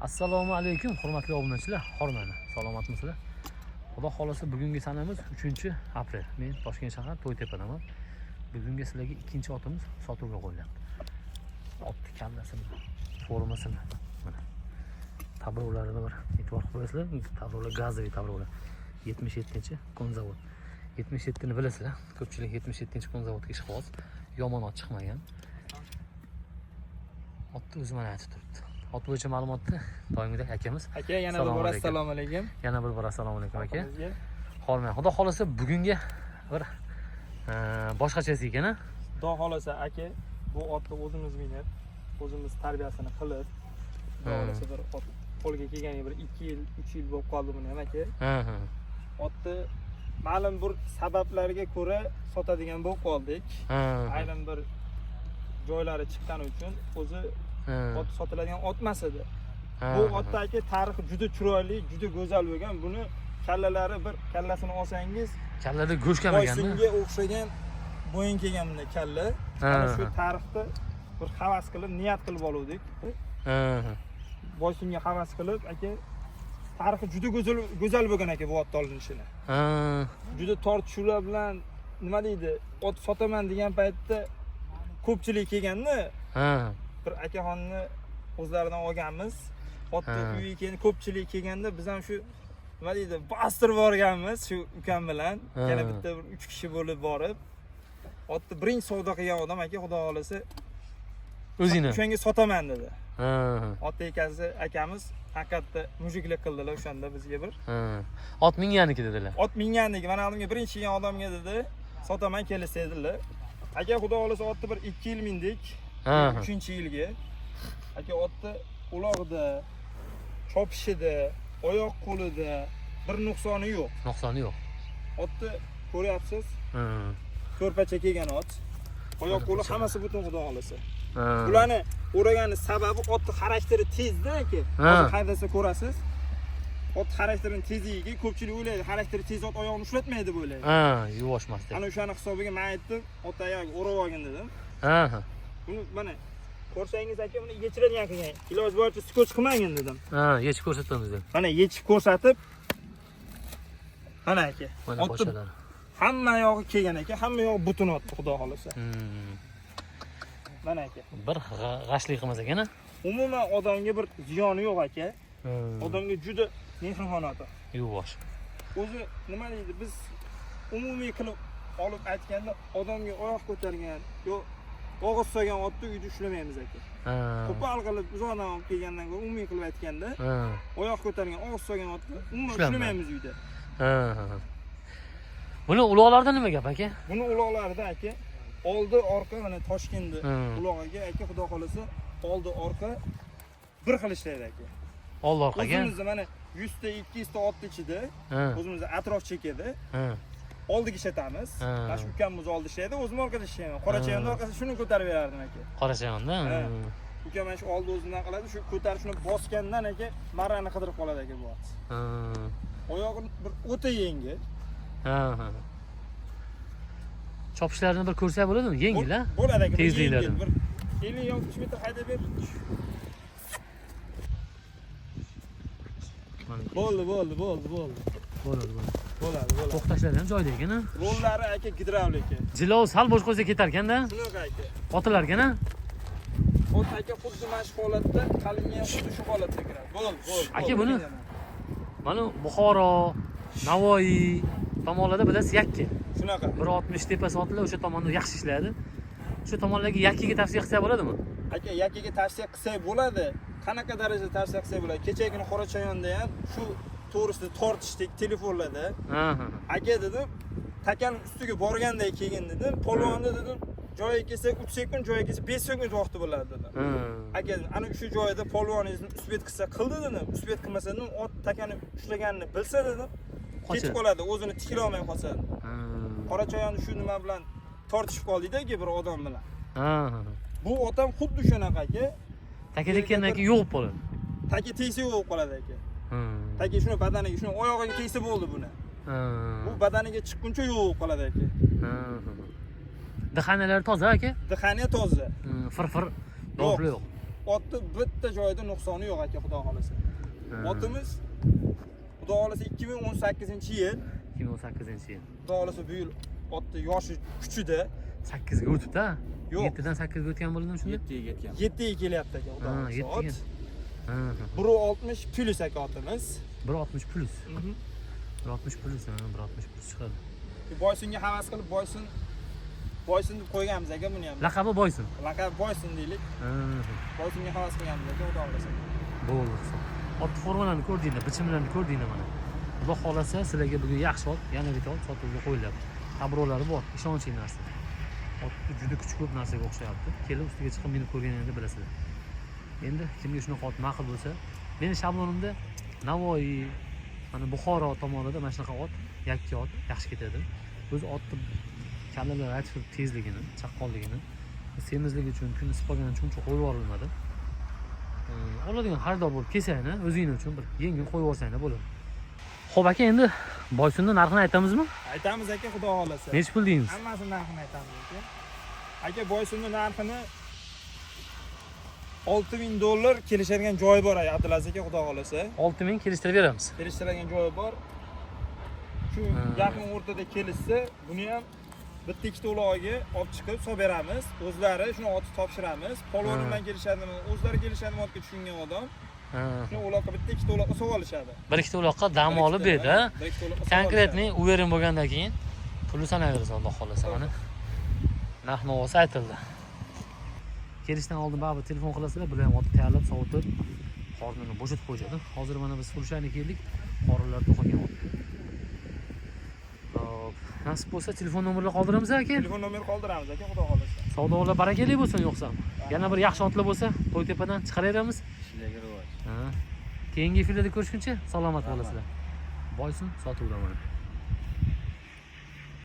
Assalomu alaykum hurmatli obunachilar, hormani. Salomatmisizlar? Xudo xolasa bugungi sanamiz 3 aprel. Men Toshkent shahar To'ytepadaman. Bugungi sizlarga ikkinchi otimiz sotuvga qo'yilyapti. Otni kallasini, formasini, mana tabrovlarini bir e'tibor qilib qo'yasizlar. Tabrovlar газовый tabrovlar. 77-konzavod. 77 ni bilasizlar. Ko'pchilik 77-konzavodga ishqiboz. Yomon ot chiqmagan. Otni o'zi mana aytib turibdi. Ot bo'yicha ma'lumotni doimgidek akamiz. Aka, yana bir Assalomu bor alaykum. Assalomu alaykum. Yana bir bor assalomu alaykum, aka. Xalqimizga. Hormang. Xudo xolasa bugungi bir boshqachasi ekan, a? Xudo xolasa, aka, bu otni o'zimiz minib, o'zimiz tarbiyasini qilib, Xudo xolasa bir ot qo'lga kelganiga bir 2 yil, 3 yil bo'lib qoldi buni ham, aka. Ha, ha. Otni ma'lum bir sabablarga ko'ra sotadigan bo'lib qoldik. Ha, ha. Ayrim bir joylari chiqqani uchun o'zi ot sotiladigan ot emas edi. Bu otda, aka, tarixi juda chiroyli, juda go'zal bo'lgan. Buni kallalari, bir kallasini olsangiz, Kallada go'sht kam ekanda. Boysunga o'xshagan bo'yin kelgan bunday kalla. Ana shu tarixda bir havas qilib, niyat qilib oluvdik. Ha, ha. Boysunga havas qilib, aka, tarixi juda go'zal go'zal bo'lgan, aka, bu otni olinishini. Juda tortishuvlar bilan, nima deydi, ot sotaman degan paytda ko'pchilik kelganda bir akaxonni o'zlaridan olganmiz. Otni uyiga keyin ko'pchilik kelganda biz ham shu, nima deydi, bostirib borganmiz shu ukam bilan. Yana bitta bir uch kishi bo'lib borib, otni birinchi savdo qilgan odam, aka, Xudo xolasa O'zingni. o'shanga sotaman dedi. Ha, ha. Ot egasi akamiz haqiqatda мужик lik qildilar o'shanda bizga bir. Ha. Ot minganiki dedilar. Ot mingandiki, mana oldimga birinchi kelgan odamga dedi, sotaman, kelsa dedilar. Aka, Xudo xolasa otni bir 2 yil mindik. Ha, ha. Uchinchi yilga. Aka, otni ulog'ida, chopishida, oyoq qo'lida bir nuqsoni yo'q. Nuqsoni yo'q. Otni ko'ryapsiz, ko'rpacha kelgan ot. Oyoq qo'li hammasi butun, Xudo xolasa. Bularni o'ragani sababi otni xarakteri tezda, aka. Hozir haydasa ko'rasiz. Ot xarakterini tezligiga ko'pchilik o'ylaydi, xarakteri tez ot oyog'ini ushlatmaydi deb o'ylaydi. Ha, yuvosh emas deb. Ana o'shani hisobiga men aytdim, ot oyog'iga o'rab olgin dedim. Ha, ha. Buni mana ko'rsangiz, aka, buni yechiladigan qilgan. Iloji boricha скотч qilmagin dedim. Ha, yechib ko'rsatamiz deb. Mana yechib ko'rsatib, mana, aka. Mana Otni boshalari. hamma yog'i kelgan, aka, hamma yog'i butun otni, Xudo xolasa. Mana, aka. Bir g'ashlik qilmas ekan, a? Umuman odamga bir ziyoni yo'q, aka. Odamga juda mehribon ota. Yuvosh. O'zi, nima deydi, biz umumiy qilib olib aytganda, odamga oyoq ko'targan yo og'iz solgan otni uyda ushlamaymiz, aka. Qo'pol qilib uzoqdan olib kelgandan ko'ra, umumiy qilib aytganda, oyoq ko'targan, og'iz solgan otni umuman Ushlanmaydi. ushlamaymiz uyda. Ha, ha, ha. Buni uloqlarida nima gap, aka? Buni uloqlarida, aka, oldi orqa mana Toshkentni ulog'iga, aka, Xudo xolasa oldi orqa bir xil ishlaydi, aka. Oldi orqaga. O'zimizni mana 100 ta, 200 ta otni ichida o'zimizni atrof chekada oldiga ishlatamiz. Mana shu ukamiz oldi ishlaydi, o'zim orqada ishlayman. Qorachayonni orqasida shuni ko'tarib berardim, aka. Qorachayonda. Ha. Ukam mana shu oldi o'zidan qiladi, shu ko'tarib shuni bosgandan, aka, marrani qidirib qoladi, aka, bu ot. Oyog'i bir o'ta yengil. Ha, ha. Chopishlarini bir ko'rsak bo'ladimi? Yengil, a? Bo'ladi, aka, bir Tezliklari. yengil, bir 50-60 metr haydab ber. Mana. Bo'ldi, bo'ldi, bo'ldi, bo'ldi. Bo'ladi, bo'ladi. Bo'ladi, bo'ladi. To'xtashlari ham joyida ekan, a? Rollari, aka, gidravlika. Jilov sal bo'sh qo'ysa ketar ekanda, Shunaqa, aka. otilar ekan, a? Ot, aka, xuddi mana shu holatda, qalinga ham xuddi shu holatda kiradi. Bo'ldi, bo'ldi. Aka, bo'ldi. Mana Buxoro, Navoiy tomonlarda bilasiz, yakka. Shunaqa. 1.60 tepasi otlar o'sha tomonda yaxshi ishlaydi. Shu tomonlarga yakkaga tavsiya qilsa bo'ladimi? Aka, yakkaga tavsiya qilsak bo'ladi. Qanaqa darajada tavsiya qilsak bo'ladi? Kechagina Qorachayonda ham shu to'g'risida tortishdik telefonlarda. Ha, ha. Aka, dedim, takani ustiga borganday kelgin dedim. Polvonni dedim, joyiga kelsa 3 sekund, joyiga kelsa 5 sekund vaqti bo'ladi dedim. Aka, ana shu joyida polvoningizni успеть qilsa qildi dedim. Успеть qilmasa dedim, ot takani ushlaganini bilsa dedim, ketib Qochadi. qoladi, o'zini tiklolmay qolsa. Qorachoyonni shu nima bilan tortishib qoldik aka bir odam bilan. Ha, ha. Bu otam xuddi shunaqa, aka. Taka tekkandan keyin yo'q bo'ladi. Taka tegsa yo'q bo'lib qoladi, aka. Taka shuni badaniga, shuni oyog'iga tegsa bo'ldi buni. Bu badaniga chiqquncha yo'q bo'lib qoladi, aka. Ha. Дыхания lari toza, aka. Дыхание toza. Fir-fir Yo'q. yo'q. Yo'q. Otni bitta joyida nuqsoni yo'q aka, xudo xohlasa. Otimiz xudo xohlasa 2018-yil. 2018-yil. Xudo xohlasa bu yil otni yoshi kuchida. 8 ga o'tibdi, a? Yo'q. 7 dan 8 ga o'tgan bo'ladimi shunda? 7 ga yetgan. 7 ga kelyapti aka, xudo Ha, xohlasa. 7 Ot ga. Ha, ha. 1.60 plus aka otimiz. 1.60 plus. 1.60 plus, ha, 1.60 plus chiqadi. Boysunga havas qilib Boysun Boysun deb qo'yganmiz aka buni ham. Laqabi Boysun. Laqab Boysun deylik. Ha, ha. Boysunga havas qilganmiz aka, xudo xohlasa. Bo'ldi. Ot formalarini ko'rdinglar, bichimlarini ko'rdinglar mana. Xudo xohlasa sizlarga bugun yaxshi ot, yana bitta ot sotuvga qo'yilyapti. Obro'lari bor, ishonchli narsa. Ot juda kuchi ko'p narsaga o'xshayapti. Kelib ustiga chiqib minib ko'rganingizda bilasizlar. Endi kimga shunaqa ot ma'qul bo'lsa, meni shablonimda Navoiy, mana Buxoro tomonida mana shunaqa ot, yakka ot yaxshi ketadi. O'zi otni kallalar aytib turib tezligini, chaqqonligini, semizligi uchun, kun isib qolgani uchun uncha qo'yib yuborilmadi. Oladigan xaridor bo'lib kelsanglar, o'zinglar uchun bir yengil qo'yib yuborsanglar bo'ladi. Xo'p aka, endi Boysunni narxini aytamizmi? Aytamiz aka, xudo xohlasa. Nechi pul deymiz? Hammasini narxini aytamiz aka. Aka, Boysunni narxini $6000 kelishadigan joyi bor aka, Abdulaziz aka, xudo xohlasa. 6000 kelishtirib beramiz. Kelishtiradigan joyi bor. Shu yaqin o'rtada kelishsa, buni ham bitta ikkita ulogiga olib chiqib solib beramiz. O'zlari shuni otib topshiramiz. Polvon bilan kelishadimi, o'zlari kelishadimi otga tushungan odam. Shuni uloqqa bitta ikkita uloqqa solib olishadi. Bir ikkita uloqqa dam olib berdi, ha? Bir ikkita uloqqa solib Конкретный уверен bo'lgandan keyin pulni sanayverasiz, Alloh xohlasa. Mana narx navosi aytildi. Kelishdan oldin baribir telefon qilasizlar, bular ham otni tayyorlab, sovutib, qornini bo'shatib qo'yishadi. Hozir mana biz Furushani keldik, qorinlar to'qagan ot. Xo'p, nasib bo'lsa telefon nomerlar qoldiramiz aka. Telefon nomeri qoldiramiz aka, xudo xohlasa. Savdolar barakali bo'lsin yo'qsa. Yana bir yaxshi otlar bo'lsa, To'ytepadan chiqaraveramiz. Ishlarga rivoj. Ha. Keyingi efirlarda ko'rishguncha salomat bo'lasizlar. Boysun sotuvda mana.